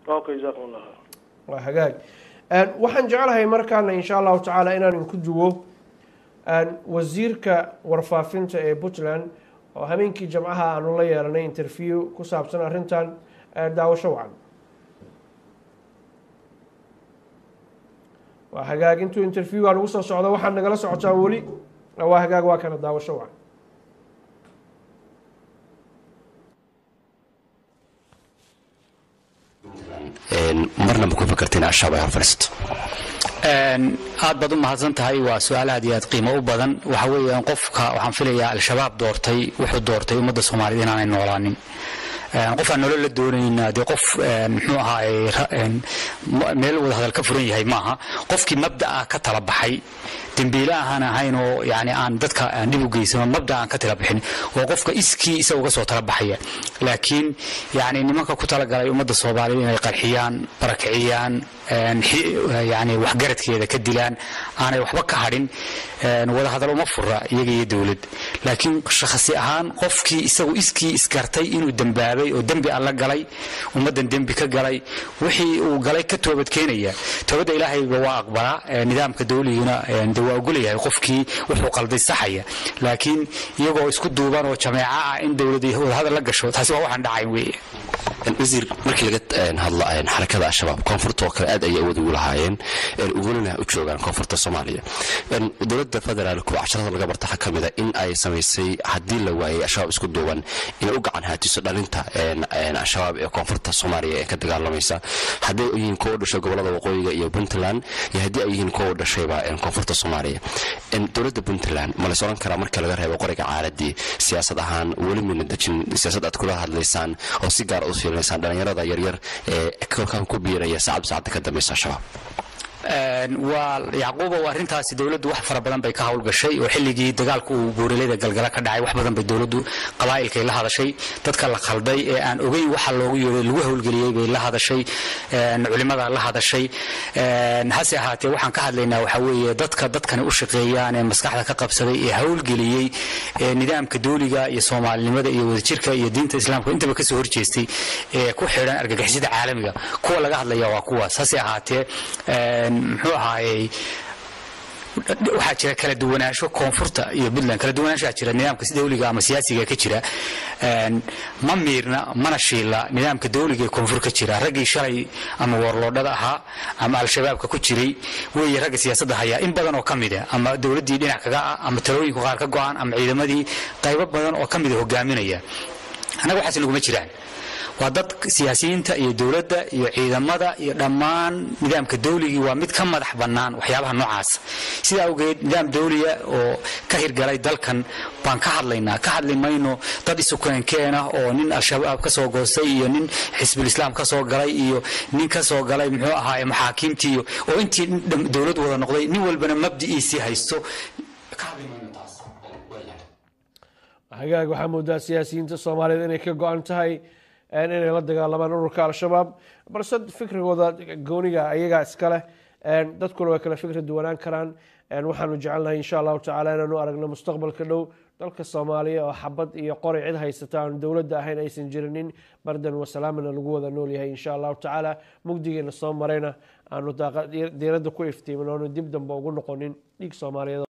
Okay, jazakum Allah. Waa hagaag. Waxaan jeclahay markaana, insha Allahu tacaala, inaan inku duwo wasiirka warfaafinta ee Puntland oo habeenkii Jamcaha aanu la yeelanay interview ku saabsan arrintan. Daawasho wacan. Waa hagaag, intuu interviewga nagu soo socdo waxaad nagala socotaan weli. Waa hagaag, waa kana, daawasho wacan. Marna ma ku fakarta in Al-Shabaab ay hor fadhiisato? Aad baad u mahadsan tahay. Waa su-aal aad iyo aad qiimo u badan. Waxa weeyaan, qofka waxaan filayaa Al-Shabaab doortay wuxuu doortay ummadda Soomaaliyed inaanay noolaanin. Qof aan nolol la doonayna dee qof muxuu ahaay meel wada hadal ka furan yahay maaha. Qofkii mabda'a ka tala baxay, dembiile ahaan ahayn oo yani aan dadka aan dhib u geysano, mabda aan ka tala bixin, waa qofka iskii isaga uga soo tala baxaya. Laakiin yani nimanka ku talagalay ummadda Soomaaliyeed inay qarxiyaan, barakiciyaan, yani waxgaradkeeda ka dilaan, aanay waxba ka hadhin, wada hadal uma fura iyaga iyo dowlad. Laakiin shakhsi ahaan qofkii isagu iskii isgartay inuu dembaabay oo dembi alla galay, ummaddan dembi ka galay, wixii uu galay ka toobad keenaya, toobadda Ilaahayba waa aqbalaa, nidaamka dowliguna de waa ogolayahay qofkii wuxuu qalday saxaya. Laakiin iyagoo isku duuban oo jameeco ah in dowlad wadahadal la gasho, taasi waa waxaan dhacayn weeye. Wasiir, markii laga hadlo xarakada Al-Shabaab, koonfurta oo kale aad ayay awood ugu lahaayeen, ugulina u joogaan koonfurta Soomaaliya. Dowladda federaalku casharada laga barta waxaa ka mid a in ay samaysay, haddii la waayay Al-Shabaab isku duuban, inay u gacan haatiso dhalinta Al-Shabaab ee koonfurta Soomaaliya ee ka dagaalamaysa, haddii ay yihiin kuwa u dhashay gobolada waqooyiga iyo Puntland iyo haddii ay yihiin kuwa u dhashayba koonfurta Soomaaliya. Dowladda Puntland ma lays oran karaa, marka laga reebo qoriga caaladii, siyaasad ahaan weli mayna dejin siyaasad aad kula hadlaysaan oo si gaar u fiirinaysaan dhalinyarada yaryar ee kolkaan ku biiraya saacad saacadda ka dambaysa Al-Shabaab? Waa Yacquubow, arrintaasi dowladdu wax fara badan bay ka howlgashay oo xilligii dagaalku uu buuraleyda Galgala ka dhacay wax badan bay dowladdu qabaa'ilkay la hadashay. Dadka la khalday ee aan ogeyn waxa loogu yeeray lagu howlgeliyey bay la hadashay, culimada la hadashay. Hase ahaatee, waxaan ka hadlaynaa waxaa weeye dadka dadkani u shaqeeyaan ee maskaxda ka qabsaday ee howlgeliyey ee nidaamka dowliga iyo Soomaalinimada iyo wadajirka iyo diinta Islaamka intaba kasoo horjeestay ee ku xidhan argagixisada caalamiga. Kuwa laga hadlaya waa kuwaas. Hase ahaatee, muxuu ahaayey, waxaa jira kala duwanaansho koonfurta iyo Puntland, kala duwanaanshaa jira nidaamka dawliga ama siyaasiga ka jira. Ma miirna mana shiila nidaamka dawliga ee koonfur ka jira. Raggii shalay ama warlordhada ahaa ama Al-Shabaabka ku jiray weeye ragga siyaasadda hayaa in badan oo ka mida, ama dowladdii dhinac kaga ah, ama talooyinku qaar ka go'an, ama ciidamadii qaybo badan oo ka mida hogaaminaya. Annaga waxaas naguma jiraan. Waa dad siyaasiyiinta iyo dowladda iyo ciidamada iyo dhammaan nidaamka dawligii waa mid ka madax bannaan waxyaabaha noocaas. Sidaa awgeed nidaam dawliya oo ka hirgalay dalkan baan ka hadlaynaa. Ka hadli mayno dad isu keenkeena oo nin Al-Shabaab ka soo goostay iyo nin Xisbul Islaam ka soo galay iyo nin ka soo galay muxuu ahaaye maxaakiimtii iyo oo intii dowlad wada noqday, nin walbana mabdi'iisii haysto. Ka hadli mayno taas. Hagaag, waxaa moodaa siyaasiyiinta Soomaaliyeed inay ka go-an tahay inay la dagaalamaan ururka Al-Shabaab, balse fikrigooda gooniga ayagaa iska leh. Dadkuna way kala fikri duwanaan karaan. Waxaanu jecelnahay, insha Allahu tacala, inaanu aragno mustaqbalka dhow dalka Soomaaliya oo xabad iyo qori cid haysata aanu dowladda ahayn aysan jirinin, bardan wasalaamana lagu wada nool yahay, insha Allahu tacaala. Mugdigeena soo marayna aanu diiradda ku iftiimin oonu dib dambe ugu noqonin dhiig Soomaaliyeed.